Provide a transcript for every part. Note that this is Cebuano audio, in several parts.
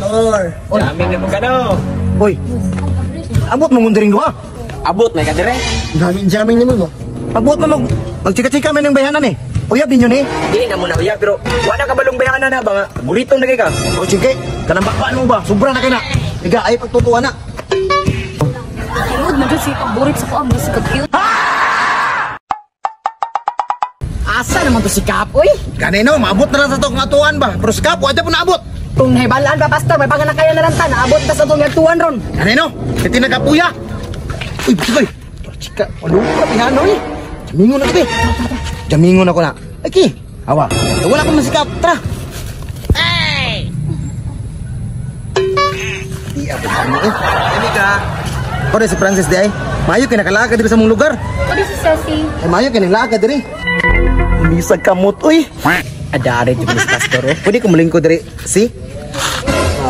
Pastor. Jamming na mo ka no. Hoy. Abot mo mong diring duha. Abot may kadire. Jamming naman mo. Abot mo magchika-chika man ng bayanan eh. Uyab ninyo ni. Dili na mo na uyab pero wala ka balong bayanan na ba nga. Burito na kay ka. O sige, kanang bakbaan mo ba? Sobra na kay na. Iga ay pagtutuan na. Tinuod man jud si paborit sa kuha mo si cute. Asa naman to si Kap, oy? Gani no, maabot na lang sa tong atuan ba? Pero sa kapo, adya po naabot. Kung nahibalaan pa, pastor, may panganakayan na lang ta, naabot ta sa itong yagtuan ron. Gani no, iti nagapuya. Uy, butoy. Chika, ano ka pihano eh. Jamingon na ko eh. Jamingon ako na. Aki, awa. Eh, wala pa masikap. Tara. Ay! Di abot ano eh. Kami ka. Ore si Francis di ay. Mayo kay nakalakad diri sa mong lugar. Pwede si Ceci. Ay mayo kay naglakad diri. Umisag kamot uy. Adare jud ni pastor, oh. Pwede ko mulingko diri. Si?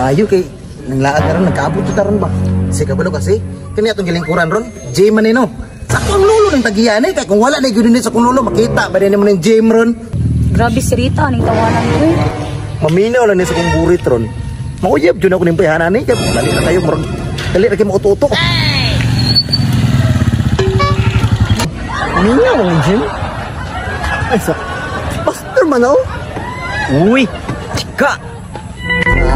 Ayo kay nanglaad na ron, nagkaabot ta ron ba? Si kabalo kasi kani atong gilingkuran ron, J man no. Sa akong lolo ng tagiyan eh, kay kung wala na gyud ni sa akong lolo makita ba din mo ng J ron. Grabe si Rita aning tawanan ko. Maminaw lang ni sa akong burit ron. Mauyab jud ako ning bayhanan eh, kay dali na kayo murag dali ra kay mauto-uto. Minaw ang gym. Ay sa Pastor man oh. Uy, chika.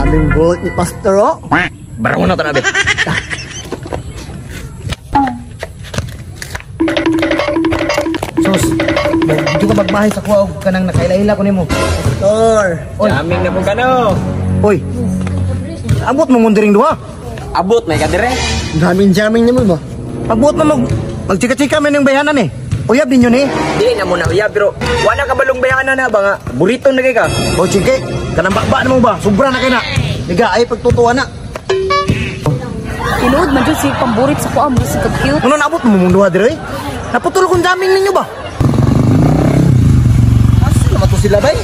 Aming buot ni Pastor oh. Barang na tanabi. Sus, medyo ka magbahay sa kuha og kanang nakaila-ila ko nimo. Pastor. Oy, Jamming na mo ka no. oy. Abot mo mong diring duha. Abot may kadire. Jamming naman ba? Abot mo magchika-chika man ng bayanan eh. Uyab ninyo ni. Dili na mo na uyab pero wala ka balong bayanan na ba nga. Burito na kay ka. O sige, kanang bakbaan mo ba? Sobra na kay na. Liga ay pagtutuan na. Tinuod man jud si pamburit sa kuha mo si cute. Ano naabot mo mong duha dire? Naputol kong jamming ninyo ba? Asa naman to sila bay?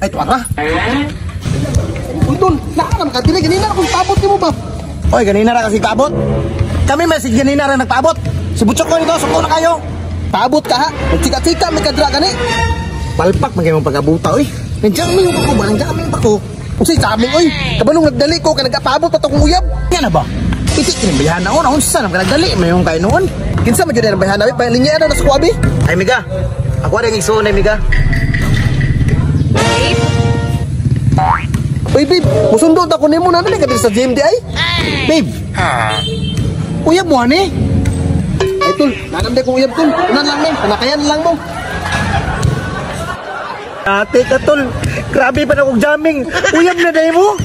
Ay, tuwara. Uy, tol, nakaram ka, dili, ganina akong tabot nimo ba? Oy, ganina ra kasi paabot. Kami may si ganina ra nagpaabot. Si Butchok ko nito, suko na kayo. Paabot ka ha? Magchika-chika, may kadra ka ni. Palpak man kayong pag-abuta, oy. Nagjamming pa ko ba? Nagjamming pa ko. Unsay jamming, oy. Kabalong nagdali ko, kay nagpaabot pa to kong uyab. Yan na ba? Iti kini bayhana on, unsa nang nagdali may yung kayo noon. Kinsa man gyud ang bayhana, oy, palinya na sa kuwabi. Ay miga. Ako ra ang igsuon ay miga. Uy, babe, musundo ta ko nimo na dali ka diri sa gym di ay. Babe. Uyab mo ani? Ay, tol, nanam di kong uyab, tol. Unan lang mo, panakayan lang mo. Ate ka tol. Grabe pa na kong jamming. Uyab na dai mo.